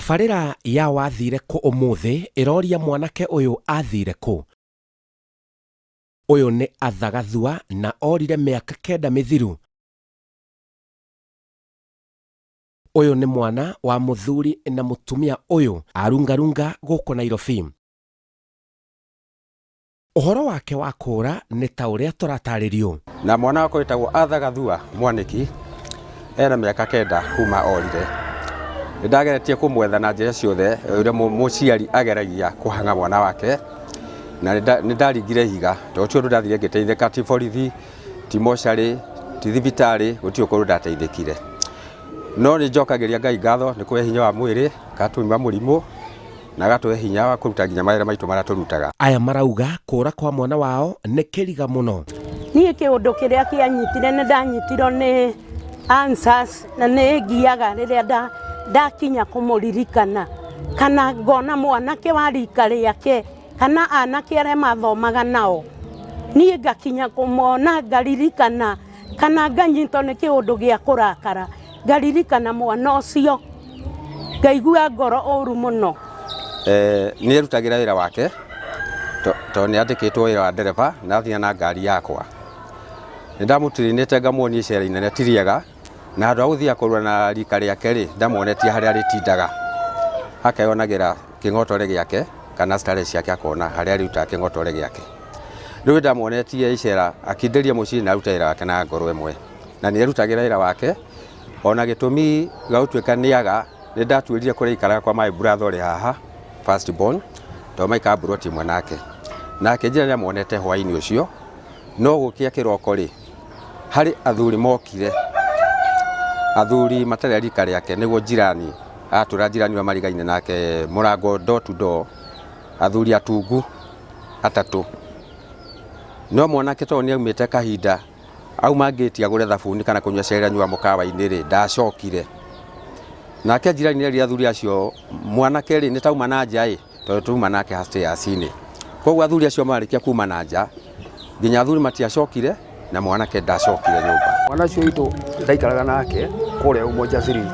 Tabarĩra ya Wathire Kũ Ũmũthĩ ĩroria mwanake ũyũ athire kũ? Ũyũ nĩ Arthur Gathua na orire mĩaka kenda mĩthiru. Ũyũ nĩ mwana wa mũthuri na mũtumia ũyũ arungarunga gũkũ Nairobi. Ũhoro wake wa kũũra nĩ ta ũrĩa tũratarĩrio. Na mwana wakwa wĩtagwo Arthur Gathua Mwanĩki ena mĩaka kenda kuma orire. Nĩ ndageretie kũmwetha na njĩra ciothe ũrĩa mũciari ageragia kũhang'a mwana wake na nĩ ndaringire ihiga tondũ ti ũndũ ndathire ngĩteithĩka, ti borithi, ti mocarĩ, ti thibitarĩ, gũtirĩ kũndũ ndateithĩkire. No nĩ njokagĩria Ngai ngatho nĩ kũhe hinya wa mwĩrĩ, akatũima mũrimũ na agatũhe hinya wa kũruta nginya mawĩra maitũ marĩa tũrutaga. Aya marauga kũra kwa mwana wao nĩ kĩriga mũno. Niĩ kĩũndũ kĩrĩa kĩanyitire nĩ ndanyitirwo nĩ answers na nĩ ngiaga rĩrĩa ndakinya kũmũririkana kana ngona mwanake wa rika rĩake kana anake arĩa mathomaga nao, niĩ ngakinya kũmona ngaririkana kana nganyitwo nĩ kĩũndũ gĩa kũrakara ngaririkana mwana ũcio ngaigua ngoro ũru mũno. Nĩ erutagĩra wĩra wake tondũ nĩ andĩkĩtwo wĩra wa ndereba na athiaga na ngari yakwa. Nĩ ndamũtirinĩte ngamuonia icera inene ti rĩega na handũ ha gũthiaga kũrũa na rika rĩake rĩ, ndamuonetie harĩa arĩtindaga akeyonagĩra kĩng'otore gĩake kana starehe ciake akona harĩa arĩrutaga kĩng'otore gĩake. Rĩu nĩ ndamuonetie icera akindĩrie mũciĩ na arute wĩra wake na ngoro ĩmwe na nĩ erutagĩra wĩra wake ona gĩtũmi gĩa gũtuĩka nĩ aga nĩ ndatuĩrire kũrĩa aikaraga kwa my brother ũrĩ haha first born tondũ maikaraga mburoti ĩmwe nake. Na akĩnjĩra nĩ amuonete hwainĩ ũcio no gũkĩa kĩroko rĩ, harĩ athuri mokire, athuri matarĩ a rika rĩake nĩguo jirani, atũra jirani ũrĩa marigaine nake mũrango door to door, athuri atungu atatũ. No mwanake tondũ nĩ aumĩte kahinda auma ngĩti agũre thabuni kana kũnyua cai anyua mũkawa-inĩ rĩ, ndacokire. Nake jirani erire athuri acio mwanake rĩ, nĩ tauma na nja ĩ, tondũ twauma nake upstairs-inĩ. Koguo athuri acio marĩkia kuma na nja, nginya athuri matiacokire na mwanake ndacokire nyũmba. Mwana ũcio witũ ndaikaraga nake kũrĩa Umoja 3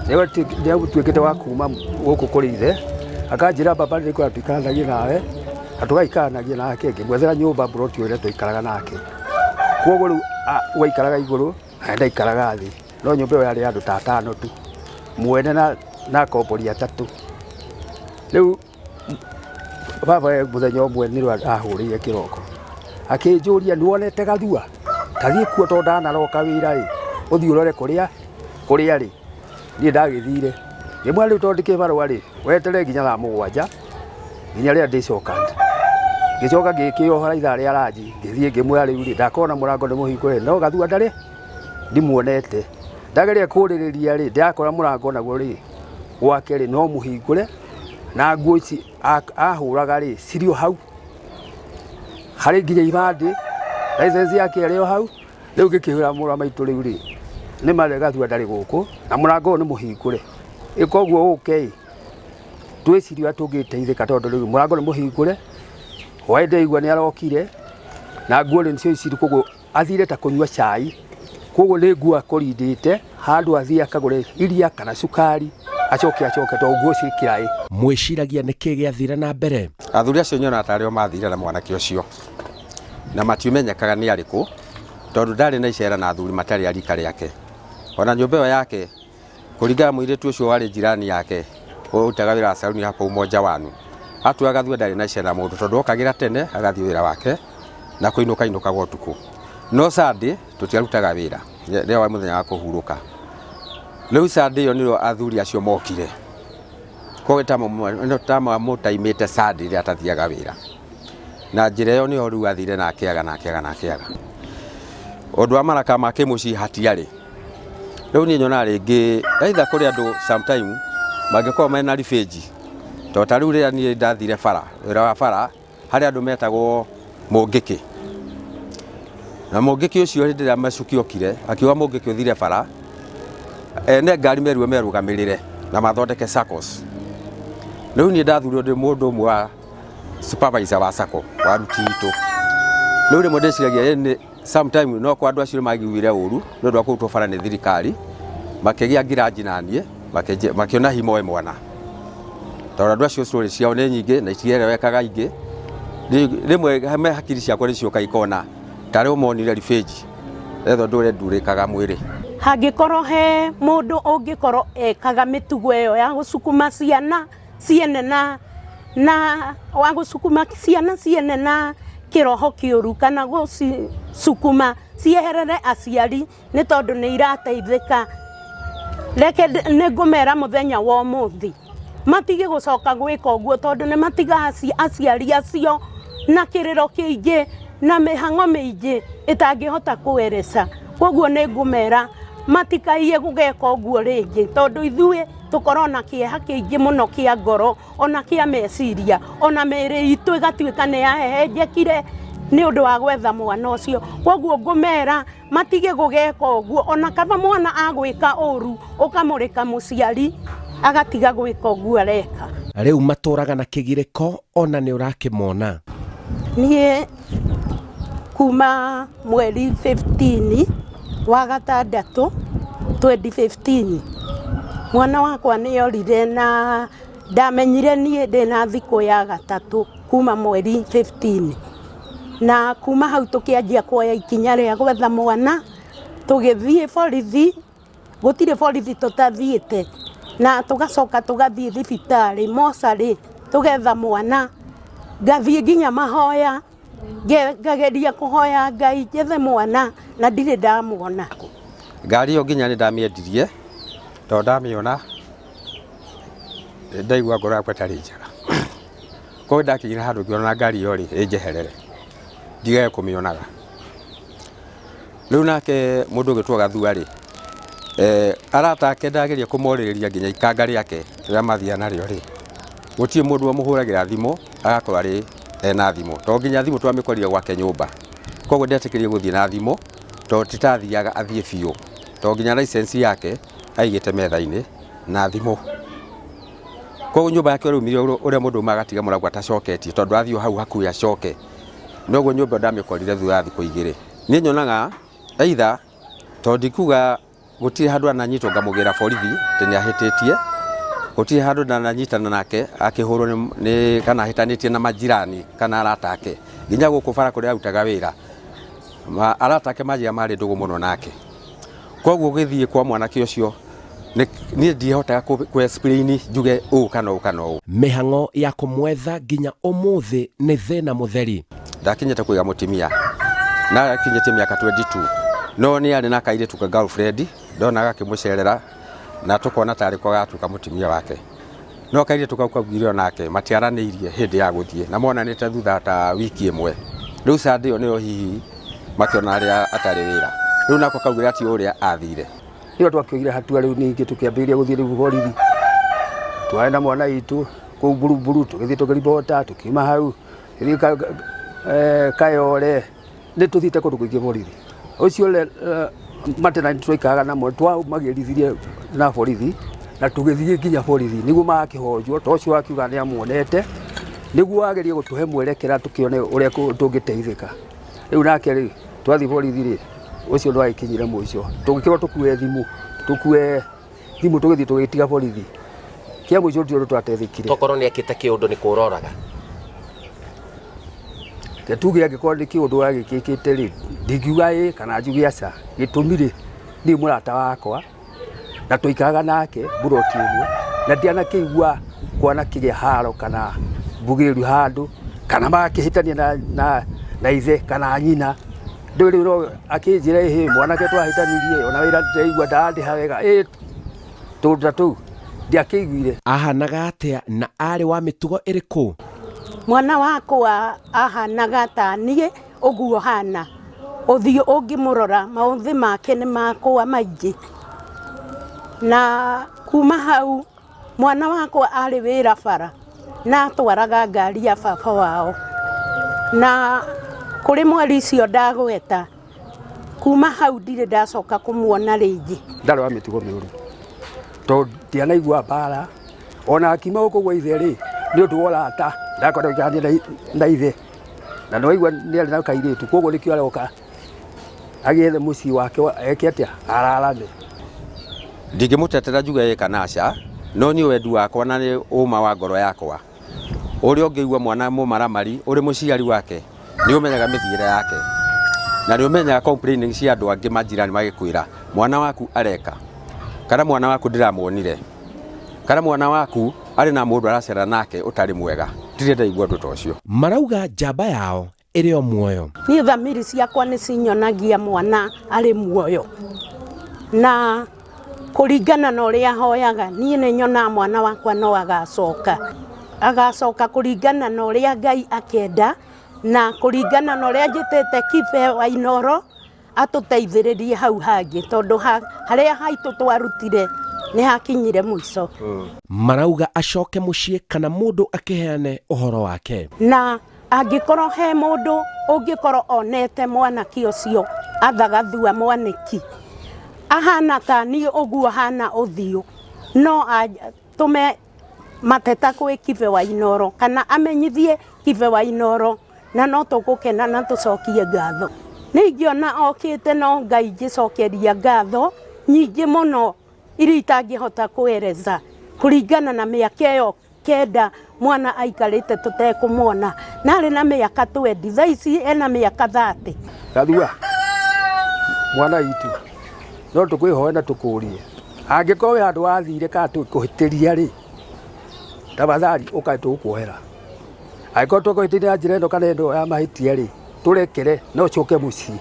nĩ atuĩkĩte wa kuma gũkũ kũrĩ ithe akanjĩra baba nĩ ngwenda tũikaranagie nawe na tũgaikaranagia nake ngĩmwethera nyũmba mburoti ĩrĩa twaikaraga nake. Koguo rĩu waikaraga igũrũ na ndaikaraga thĩ no nyũmba ĩyo yarĩ ya andũ ta atano tu, mwene na akombori atatũ. Rĩu baba we mũthenya ũmwe nĩrĩo ahũrĩire kĩroko akĩnjũria nĩ wonete Gathua? Ta thiĩ kuo tondũ ndanaroka wĩra ĩ, ũthiĩ ũrore kũrĩa kũrĩa arĩ. Niĩ ndagĩthire ngĩmwĩra rĩu tondũ ndĩ kĩbarũa rĩ, weterere nginya thaa mũgwanja nginya rĩrĩa ndĩcoka. Ngĩcoka ngĩkĩohora ithaa rĩa ranji ngĩthiĩ ngĩmwĩra rĩu rĩ, ndakona mũrango nĩ mũhingũre no Gathua ndarĩ ndimuonete. Ndageria kũrĩrĩria rĩ, ndĩrakora mũrango naguo rĩ, gwake rĩ, no mũhingũre na nguo ici ahũraga rĩ, cirĩ o hau, harĩ nginya ibandĩ, license yake ĩrĩ o hau. Rĩu ngĩkĩhũra mũrũ wa maitũ rĩu rĩ, nĩ ma Gathua ndarĩ gũkũ na mũrango ũyũ nĩ mũhingũre, ĩ koguo ũke ĩ, twĩcirie ũrĩa tũngĩteithĩka tondũ rĩu mũrango nĩ mũhingũre, hwaĩ ndĩraigua nĩ arokire na nguo rĩ nĩcio ici koguo athire ta kũnyua cai, koguo nĩ nguo akũrindĩte handũ athiĩ akagũre iria kana cukari acoke acoke tondũ nguo ciĩ kĩraĩ. Mwĩciragia nĩ kĩĩ gĩathire na mbere? Athuri acio nyonaga tarĩ o mathire na mwanake ũcio na matimenyekaga nĩ arĩkũ tondũ ndarĩ na icera na athuri matarĩ a rika rĩake. Ona nyũmba ĩyo yake kũringana na mũirĩtu ũcio warĩ jirani yake ũrutaga wĩra wa saruni hapo Umoja One, atwĩraga Gathua ndarĩ na icera na mũndũ tondũ okagĩra tene agathiĩ wĩra wake na kũinũka ainũkaga ũtukũ. No Sunday tũtiarutaga wĩra, rĩrĩa warĩ mũthenya wa kũhurũka. Rĩu Sunday ĩyo nĩrĩo athuri acio mokire, koguo tamamũtaimĩte Sunday rĩrĩa atathiaga wĩra. Na njĩra ĩyo nĩyo rĩu athire na akĩaga na akĩaga na akĩaga. Ũndũ wa maraka ma kĩmũciĩ hatiarĩ. Rĩu niĩ nyonaga rĩngĩ either kũrĩ andũ sometime mangĩkorwo mena revenge, tondũ ta rĩu rĩrĩa niĩ ndathire bara, wĩra wa bara, harĩ andũ metagwo mũngĩkĩ. Na mũngĩkĩ ũcio hĩndĩ ĩrĩa Macuki okire, akiuga mũngĩkĩ ũthire bara, ene ngari merirwo merũgamĩrĩre na mathondeke saccos. Rĩu niĩ ndathurirwo ndĩ mũndũ ũmwe wa supervisor wa sacco wa ruti itũ. Rĩu rĩmwe ndĩciragia nĩ sometime no kwa andũ acio maiguire ũru nĩ ũndũ wa kũrutwo bara nĩ thirikari, makĩgĩa ngiranji na niĩ, makĩona himoe mwana. Tondũ andũ acio story ciao nĩ nyingĩ na itierewekaga ingĩ. Rĩmwe me hakiri ciakwa nĩ ciũka ikona tarĩ ũmonire ribĩnji etha ũndũ ũrĩa ndurĩkaga mwĩrĩ. Hangĩkorwo he mũndũ ũngĩkorwo ekaga mĩtugo ĩyo ya gũcukuma ciana ciene na wa gũcukuma ciana ciene na kĩroho kĩũru kana gũcicukuma cieherere aciari nĩ tondũ nĩ irateithĩka, reke nĩ ngũmera mũthenya wa ũmũthĩ matige gũcoka gwĩka ũguo tondũ nĩ matigaga aciari acio na kĩrĩro kĩingĩ na mĩhang'o mĩingĩ ĩtangĩhota kũereca. Koguo nĩ ngũmera matikaiye gũgeka ũguo rĩngĩ tondũ ithuĩ tũkorwo na kĩeha kĩingĩ mũno kĩa ngoro ona kĩa meciria ona mĩĩrĩ itũ ĩgatuĩka nĩ yahehenjekire nĩ ũndũ wa gwetha mwana ũcio. Koguo ngũmera matige gũgeka ũguo, ona kaba mwana agwĩka ũru ũkamũrĩka mũciari agatiga gwĩka ũguo areka. Rĩu matũraga na kĩgirĩko ona nĩ ũrakĩmona. Niĩ kuma mweri 15 wa gatandatũ 2015 mwana wakwa nĩ orire na ndamenyire niĩ ndĩna thikũ ya gatatũ kuma mweri 15, na kuma hau tũkĩanjia kuoya ikinya rĩa gwetha mwana, tũgĩthiĩ borithi, gũtirĩ borithi tũtathiĩte, na tũgacoka tũgathiĩ thibitarĩ mocarĩ tũgetha mwana, ngathiĩ nginya mahoya, ngageria kũhoya Ngai njethe mwana na ndirĩ ndamuona. Ngari ĩyo nginya nĩ ndamĩendirie tondũ ndamĩona ndaigua ngoro yakwa ĩtarĩ njega. Koguo ndakinyire handũ ngĩona ngari ĩyo rĩ ĩnjeherere ndigage kũmĩonaga. Rĩu nake mũndũ ũgĩtwo Gathua rĩ, arata ake ndageria kũmorĩrĩria nginya ikanga rĩake rĩrĩa mathiaga narĩo rĩ, gũtirĩ mũndũ wamũhũragĩra thimũ agakorwo arĩ ena thimũ, tondũ nginya thimũ twamĩkorire gwake nyũmba. Koguo ndetĩkĩrire gũthiĩ na thimũ tondũ titathiaga athiĩ biũ, tondũ nginya license yake aigĩte metha-inĩ na thimũ. Koguo nyũmba yake ũrĩa ũrĩa mũndũ auma agatiga mũrango atacoketie tondũ athiĩ o hau hakuhĩ acoke. Noguo nyũmba ĩyo ndamĩkorire thutha wa thikũ igĩrĩ. Niĩ nyonaga either tondũ ndikuga gũtirĩ handũ ananyitwo ngamũgĩra borithi atĩ nĩ ahĩtĩtie, gũtirĩ handũ ndananyitana nake akĩhũrwo nĩ kana ahĩtanĩtie na majirani kana arata ake. Nginya gũkũ bara kũrĩa arutaga wĩra, arata ake manjĩra marĩ ndũgũ mũno nake. Koguo ũgĩthiĩ kwa mwanake ũcio niĩ ndihotaga kũ explain njuge ũũ kana ũũ kana ũũ. Mĩhang'o ya kũmwetha nginya ũmũthĩ nĩ thĩna mũtheri. Ndakinyĩte kũiga mũtumia na akinyĩtie mĩaka 22, no nĩ arĩ na kairĩtu ka girlfriend ndona gakĩmũcerera na tũkona tarĩ ko gatuĩka mũtumia wake. No kairĩtu kau kaugire onake matiaranĩirie hĩndĩ ya gũthiĩ na monanĩte thutha ta wiki ĩmwe. Rĩu Sunday ĩyo nĩyo hihi makĩona arĩa atarĩ wĩra. Rĩu nako kaugire atĩ ũrĩa athire. Nĩyo twakĩoire hatua rĩu ningĩ tũkĩambĩrĩria gũthiĩ rĩu borithi. Twarĩ na mwana witũ kũu Buruburu tũgĩthiĩ tũkĩribota tũkiuma hau tũgĩthiĩ Kayore, nĩ tũthiĩte kũndũ kũingĩ borithi. Ũcio matena twaikaraga namo twaumagĩrithirie na borithi na tũgĩthiĩ nginya borithi nĩguo magakĩhonjwo to ũcio akiuga nĩ amuonete nĩguo agerie gũtũhe mwerekera tũkĩone ũrĩa tũngĩteithĩka. Rĩu nake rĩ twathiĩ borithi rĩ ũcio ndwagĩkinyire mũico, tũgĩkĩrwo tũkue thimũ, tũkue thimũ tũgĩthiĩ tũgĩtiga borithi. Kĩa mũico tũtirĩ ũndũ twateithĩkire. Tokorwo nĩ ekĩte kĩũndũ nĩ kũroraga. Reke tuge angĩkorwo nĩ kĩũndũ agĩkĩkĩte rĩ, ndingiuga ĩĩ kana njuge aca. Gĩtũmi rĩ, nĩ mũrata wakwa na tũikaraga nake mburoti ĩmwe na ndianakĩigua kwanakĩgĩa haro kana mbugĩrĩrio handũ kana magakĩhĩtania na ithe kana nyina. Ndũĩ rĩu no akĩnjĩra ĩhĩ mwanake twahĩtanirie ona wĩra ndĩraigua ndarandĩha wega, ĩ tũndũ ta tũu ndiakĩiguire. Ahanaga atĩa na arĩ wa mĩtugo ĩrĩkũ? Mwana wakwa ahanaga ta niĩ ũguo hana, ũthiũ ũngĩmũrora maũthĩ make nĩ makwa maingĩ. Na kuma hau mwana wakwa arĩ wĩra bara na atwaraga ngari ya baba wao, na kũrĩ mweri icio ndagweta kuma hau ndirĩ ndacoka kũmuona rĩngĩ. Ndarĩ wa mĩtugo mĩũru tondũ ndianaigua mbara ona akiuma gũkũ gwa ithe rĩ nĩ ũndũ wa ũrata ndakorwo gũikarania na ithe na nĩwaigua nĩ arĩ na kairĩtu koguo nĩkĩo aroka agĩethe mũciĩ wake eke atĩa ararame. Ndingĩmũtetera njuge ĩ kana aca, No niĩ wendi wakwa na nĩ ũma wa ngoro yakwa, ũrĩa ũngĩigua mwana mũmaramari ũrĩ mũciari wake, nĩ ũmenyaga mĩthiĩre yake na nĩ ũmenyaga complaining cia andũ angĩ majirani magĩkwĩra mwana waku areka, kana mwana waku ndĩramuonire, kana mwana waku arĩ na mũndũ aracera nake ũtarĩ mwega. Ndirĩ ndaigua ũndũ ta ũcio. Marauga njamba yao ĩrĩ o muoyo. Niĩ thamiri ciakwa nĩ cinyonagia mwana arĩ muoyo, na kũringana na ũrĩa hoyaga niĩ nĩ nyonaga mwana wakwa no agacoka, agacoka kũringana na ũrĩa Ngai akenda na kũringana na ũrĩa njĩtĩte Kibe wa Inooro atũteithĩrĩrie hau hangĩ, tondũ harĩa haitũ twarutire nĩ hakinyire mũico. Marauga acoke mũciĩ kana mũndũ akĩheane ũhoro wake. Na angĩkorwo he mũndũ ũngĩkorwo onete mwanake ũcio athagathua mwanĩki ahana ta niĩ ũguo hana ũthiũ, no atũme mateta kwĩ Kibe wa Inooro kana amenyithie Kibe wa Inooro, na no tũgũkena na tũcokie ngatho. Nĩ ingĩona okĩte no Ngai ngĩcokeria ngatho nyingĩ mũno iria itangĩhota kũereza kũringana na mĩaka ĩyo 9 mwana aikarĩte tũtekũmwona, na arĩ na mĩaka 20, thaa ici ena mĩaka 30. Gathua mwana witũ, no tũkwĩhoe na tũkũrie, angĩkorwo wĩ handũ wathire kana tũkũhĩtĩria rĩ, tafadhali ũkae tũgũkuohera. Angĩkorwo tũkũhĩtĩria na njĩra ĩno kana ĩno ya mahĩtia rĩ, tũrekere na ũcoke mũciĩ.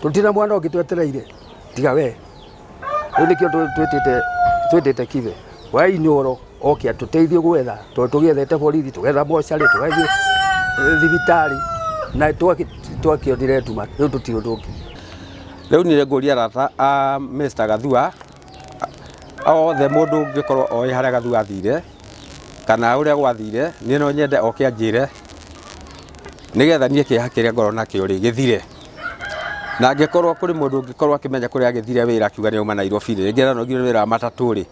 Tũtirĩ mwana ũngĩ twetereire tiga we. Rĩu nĩkĩo twĩtĩte Kibe wa Inooro oke atũteithie gwetha, tondũ tũgĩethete borithi, tũgetha mocarĩ, tũgathiĩ thibitarĩ na twakĩonire nduma, rĩu tũtirĩ ũndũ ũngĩ. Rĩu niĩ ngũria arata a Mr. Gathua othe, mũndũ ũngĩkorwo oĩ harĩa Gathua athire kana ũrĩa gwathire, niĩ no nyende oke anjĩre nĩgetha niĩ kĩeha kĩrĩa ngorwo nakĩo rĩ gĩthire. Na angĩkorwo kũrĩ mũndũ ũngĩkorwo akĩmenya kũrĩa agĩthire wĩra akiuga nĩ auma Nairobi rĩ, rĩngĩ aranogire wĩra wa matatũ rĩ,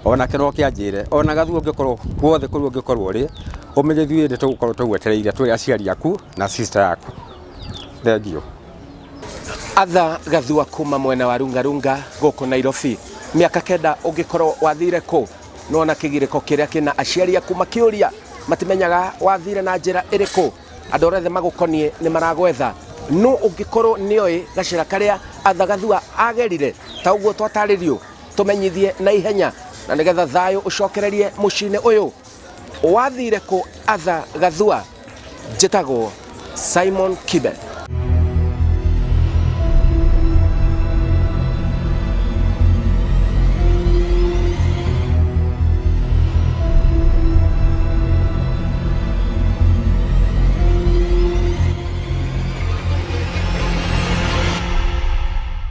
onake no oke anjĩre. Ona Gathua ũngĩkorwo guothe kũrĩa ũngĩkorwo ũrĩ, ũmenye ithuĩ nĩ tũgũkorwo tũgwetereire tũrĩ aciari aku na sister yaku. Thank you. Arthur Gathua kuma mwena wa Lungalunga gũkũ Nairobi, mĩaka 9 ũngĩkorwo wathire kũ? Nĩwona kĩgirĩko kĩrĩa kĩna aciari aku makĩũria matimenyaga wathire na njĩra ĩrĩkũ, andũ arĩa othe magũkoniĩ nĩ maragwetha. No ũngĩkorwo nĩoĩ gacĩra karĩa Arthur Gathua agerire ta ũguo twatarĩrio, tũmenyithie na ihenya na nĩgetha thayũ ũcokererie mũciĩ-inĩ ũyũ. Wathire kũ Arthur Gathua? Njĩtagwo Simon Kibe.